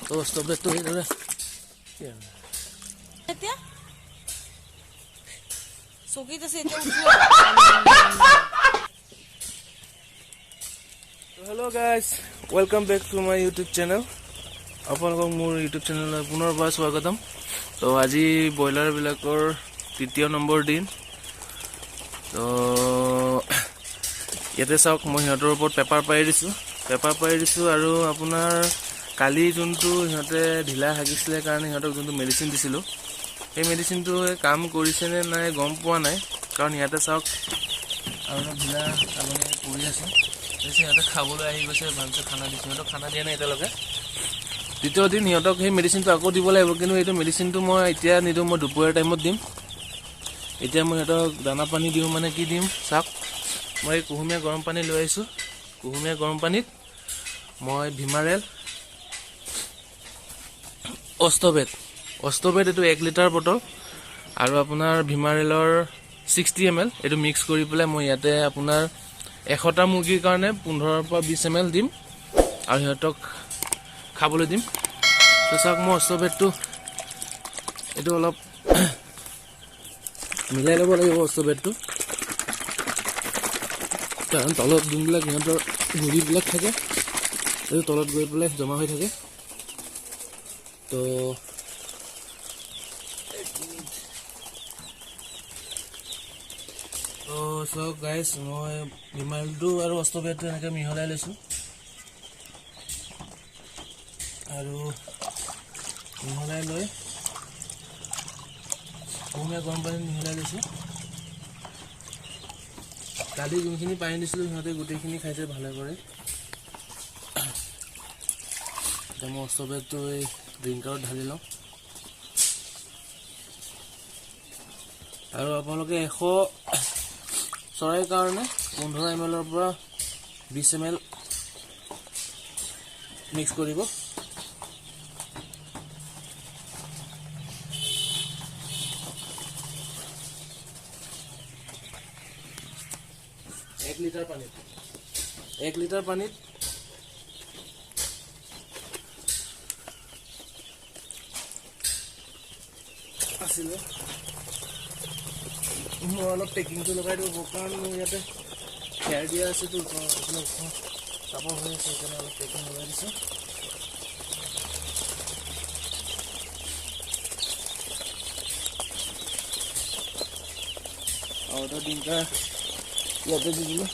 তো ষ্টভটো সেইদৰে এতিয়া চকীত আছে এতিয়া। Hello guys, welcome back to my YouTube channel. আপোনালোকক মোৰ ইউটিউব চেনেললৈ পুনৰবাৰ স্বাগতম। তো আজি ব্ৰইলাৰবিলাকৰ তৃতীয় নম্বৰ দিন। তো ইয়াতে চাওক, মই সিহঁতৰ ওপৰত পেপাৰ পাৰি দিছোঁ, পেপাৰ পাৰি দিছোঁ। আৰু আপোনাৰ কালি যোনটো সিহঁতে ঢিলা হাগিছিলে কাৰণে সিহঁতক যোনটো মেডিচিন দিছিলোঁ, সেই মেডিচিনটোৱে কাম কৰিছেনে নাই গম পোৱা নাই। কাৰণ ইয়াতে চাওক, আৰু অলপ ঢিলা ছাগলী পৰি আছে। সিহঁতে খাবলৈ আহি গৈছে, ভালকৈ খানা দিছোঁ। সিহঁতক খানা দিয়া নাই এতিয়ালৈকে। দ্বিতীয় দিন সিহঁতক সেই মেডিচিনটো আকৌ দিব লাগিব, কিন্তু এইটো মেডিচিনটো মই এতিয়া নিদিওঁ, মই দুপৰীয়া টাইমত দিম। এতিয়া মই সিহঁতক দানা পানী দিওঁ, মানে কি দিম চাওক, মই এই কুহুমীয়া গৰম পানী লৈ আহিছোঁ। কুহুমীয়া গৰম পানীত মই ভিমাৰেল অষ্টবেট, অষ্টবেট এইটো 1 লিটাৰ বটল আৰু আপোনাৰ ভিমাৰেলৰ 60 এম এল, এইটো মিক্স কৰি পেলাই মই ইয়াতে আপোনাৰ 100টা মুৰ্গীৰ কাৰণে 15ৰ পৰা 20 এম এল দিম আৰু সিহঁতক খাবলৈ দিম। তো চাওক, মই অষ্টবেটটো এইটো অলপ মিলাই ল'ব লাগিব অষ্টবেটটো, কাৰণ তলত যোনবিলাক সিহঁতৰ গুড়িবিলাক থাকে এইটো তলত গৈ পেলাই জমা হৈ থাকে। তো চাওক গাইজ, মই ভিমালটো আৰু অষ্টবেটটো এনেকৈ মিহলাই লৈছোঁ আৰু মিহলাই লৈ কুহুমীয়া গৰম পানীত মিহলাই লৈছোঁ। কালি যোনখিনি পানী দিছিলোঁ সিহঁতে গোটেইখিনি খাইছে ভালে কৰে। এতিয়া মই অষ্টবেটটো এই ড্ৰিংকাৰত ঢালি লওঁ। আৰু আপোনালোকে 100 চৰাইৰ কাৰণে 15 এম এলৰ পৰা 20 এম এল মিক্স কৰিব। এক লিটাৰ পানীত, 1 লিটাৰ পানীত আছিলে। মই অলপ পেকিংটো লগাই দিওঁ, কাৰণ মোৰ ইয়াতে খেৰ দিয়া আছেতো, এইফালে ওখ চাপৰ হৈ আছে, সেইকাৰণে অলপ পেকিং লগাই দিছোঁ। আৰু এটা ডিংকাৰ ইয়াতে দি দিলোঁ।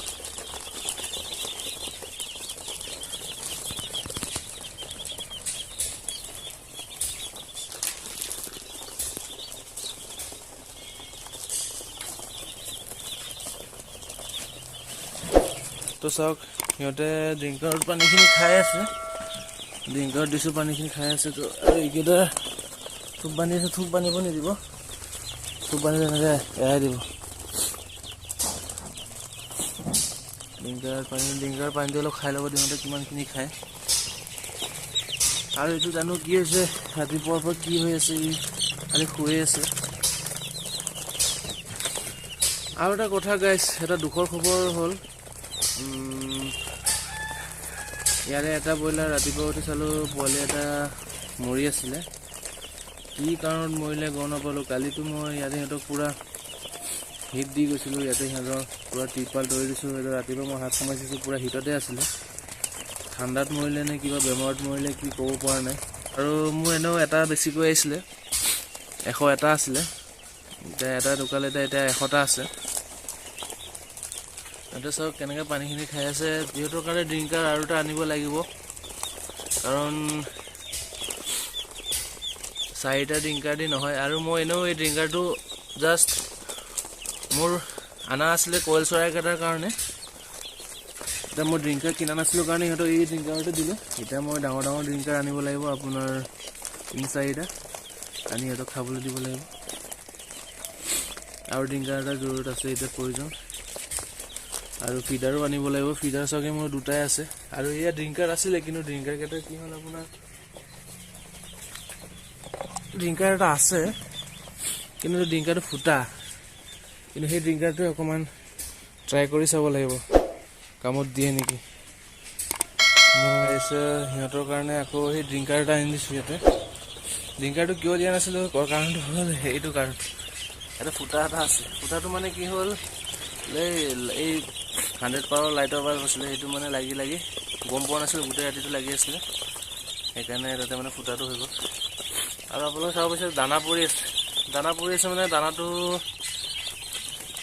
তো চাওক, সিহঁতে ড্ৰিংকাৰত পানীখিনি খাই আছে, ড্ৰিংকাৰত দিছোঁ পানীখিনি খাই আছে। তো আৰু এইকেইটা থোপ বান্ধি আছে, থোপ বান্ধিব নিদিব, থোপ বান্ধি তেনেকৈ এৰাই দিব। ড্ৰিংকাৰ পানীটো অলপ খাই ল'ব দিওঁতে কিমানখিনি খায়। আৰু এইটো জানো কি হৈছে, ৰাতিপুৱাৰ পৰা কি হৈ আছে, ই খালি শুয়ে আছে। আৰু এটা কথা গাইছ, এটা দুখৰ খবৰ হ'ল, ইয়াৰে এটা ব্ৰইলাৰ ৰাতিপুৱা উঠি চালোঁ পোৱালি এটা মৰি আছিলে। কি কাৰণত মৰিলে গম নাপালোঁ। কালিতো মই ইয়াতে সিহঁতক পূৰা হিট দি গৈছিলোঁ, ইয়াতে সিহঁতৰ পূৰা ত্ৰিপাল তৰি দিছোঁ। সেইটো ৰাতিপুৱা মই হাত সোমাই চাইছোঁ, পূৰা হিটতে আছিলে। ঠাণ্ডাত মৰিলে নে কিবা বেমাৰত মৰিলে কি ক'ব পৰা নাই। আৰু মোৰ এনেও এটা বেছিকৈ আহিছিলে, 101 আছিলে, এতিয়া এটা ঢুকালে, এতিয়া 100টা আছে। সিহঁতে চাওক কেনেকৈ পানীখিনি খাই আছে। সিহঁতৰ কাৰণে ড্ৰিংকাৰ আৰু এটা আনিব লাগিব, কাৰণ 4টা ড্ৰিংকাৰ দি নহয়। আৰু মই এনেও এই ড্ৰিংকাৰটো জাষ্ট মোৰ অনা আছিলে কইল চৰাইকেইটাৰ কাৰণে। এতিয়া মই ড্ৰিংকাৰ কিনা নাছিলোঁ কাৰণে সিহঁতক এই ড্ৰিংকাৰটো দিলোঁ। এতিয়া মই ডাঙৰ ডাঙৰ ড্ৰিংকাৰ আনিব লাগিব, আপোনাৰ 3-4টা আনি সিহঁতক খাবলৈ দিব লাগিব। আৰু ড্ৰিংকাৰ এটা জৰুৰত আছে এতিয়া প্ৰয়োজন। আৰু ফিডাৰো আনিব লাগিব, ফিডাৰ চাগে মোৰ দুটাই আছে। আৰু এয়া ড্ৰিংকাৰ আছিলে, কিন্তু ড্ৰিংকাৰকেইটা কি হ'ল, আপোনাৰ ড্ৰিংকাৰ এটা আছে কিন্তু ড্ৰিংকাৰটো ফুটা, কিন্তু সেই ড্ৰিংকাৰটোৱে অকণমান ট্ৰাই কৰি চাব লাগিব কামত দিয়ে নেকি। মই সিহঁতৰ কাৰণে আকৌ সেই ড্ৰিংকাৰ এটা আনি দিছোঁ। ইয়াতে ড্ৰিংকাৰটো কিয় দিয়া নাছিলোঁ, কাৰণটো হ'ল এইটো কাৰণ, এটা ফুটা এটা আছে। ফুটাটো মানে কি হ'ল, এই 100 পাৱাৰৰ লাইটৰ বাল্ব আছিলে, সেইটো মানে লাগি লাগি গম পোৱা নাছিলোঁ, গোটেই ৰাতিটো লাগি আছিলে, সেইকাৰণে তাতে মানে ফুটাটো হৈ গ'ল। আৰু আপোনালোকে চাব পাৰিছে দানা পৰি আছে, দানা পৰি আছে মানে দানাটো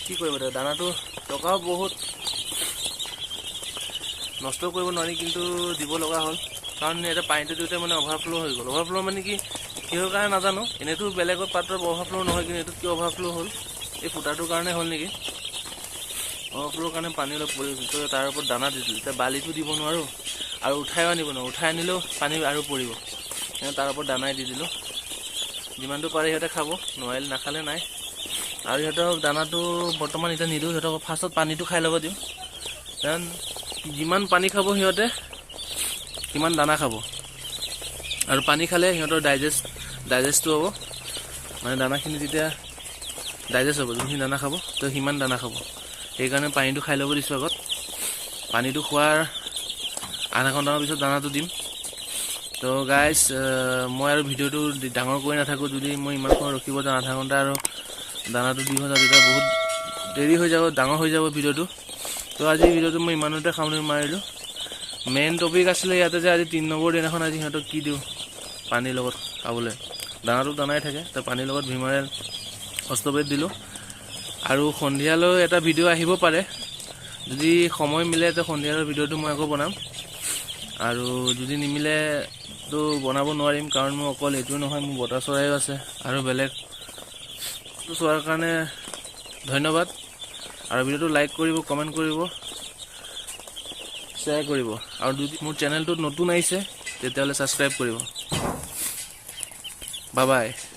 কি কৰিব, দানাটো টকাও বহুত নষ্ট কৰিব নোৱাৰি, কিন্তু দিব লগা হ'ল, কাৰণ ইয়াতে পানীটো দিওঁতে মানে অভাৰফ্ল' হৈ গ'ল। অভাৰফ্ল' মানে কি কিহৰ কাৰণে নাজানো, এনেইতো বেলেগত পাত্ৰত অভাৰফ্ল' নহয়, কিন্তু এইটোত কিয় অভাৰফ্ল' হ'ল, এই ফুটাটোৰ কাৰণে হ'ল নেকি। অভাৰফ্ল'ৰ কাৰণে পানী অলপ পৰি গৈছিল, তো তাৰ ওপৰত দানা দি দিলোঁ। এতিয়া বালিটো দিব নোৱাৰোঁ আৰু উঠাইও আনিব নোৱাৰোঁ, উঠাই আনিলেও পানী আৰু পৰিব, সেইকাৰণে তাৰ ওপৰত দানাই দি দিলোঁ। যিমানটো পাৰে সিহঁতে খাব, নোৱাৰিলে নাখালে নাই। আৰু সিহঁতক দানাটো বৰ্তমান এতিয়া নিদিওঁ, সিহঁতক ফাৰ্ষ্টত পানীটো খাই ল'ব দিওঁ, কাৰণ যিমান পানী খাব সিহঁতে সিমান দানা খাব, আৰু পানী খালে সিহঁতৰ ডাইজেষ্টটো হ'ব, মানে দানাখিনি যেতিয়া ডাইজেষ্ট হ'ব, যোনখিনি দানা খাব তো সিমান দানা খাব, সেইকাৰণে পানীটো খাই ল'ব দিছোঁ আগত। পানীটো খোৱাৰ আধা ঘণ্টামান পিছত দানাটো দিম। তো গাইজ, মই আৰু ভিডিঅ'টো ডাঙৰ কৰি নাথাকোঁ, যদি মই ইমান সময় ৰখিব যাওঁ আধা ঘণ্টা আৰু দানাটো দিব যাওঁ, তেতিয়া বহুত দেৰি হৈ যাব, ডাঙৰ হৈ যাব ভিডিঅ'টো। তো আজি ভিডিঅ'টো মই ইমানতে সামৰণি মাৰিলোঁ। মেইন টপিক আছিলে ইয়াতে যে আজি 3 নম্বৰ দিনাখন আজি সিহঁতক কি দিওঁ পানীৰ লগত খাবলৈ, দানাটো দানাই থাকে, তো পানীৰ লগত ভিমাৰেল অষ্টবেদ দিলোঁ। আৰু সন্ধিয়ালৈ এটা ভিডিঅ' আহিব পাৰে, যদি সময় মিলে তো সন্ধিয়ালৈ ভিডিঅ'টো মই আকৌ বনাম, আৰু যদি নিমিলে তো বনাব নোৱাৰিম, কাৰণ মোৰ অকল এইটো নহয়, মোৰ বতা চৰাইও আছে আৰু বেলেগ। চোৱাৰ কাৰণে ধন্যবাদ, আৰু ভিডিঅ'টো লাইক কৰিব, কমেণ্ট কৰিব, শ্বেয়াৰ কৰিব, আৰু যদি মোৰ চেনেলটোত নতুন আহিছে তেতিয়াহ'লে ছাবস্ক্ৰাইব কৰিব। Bye bye.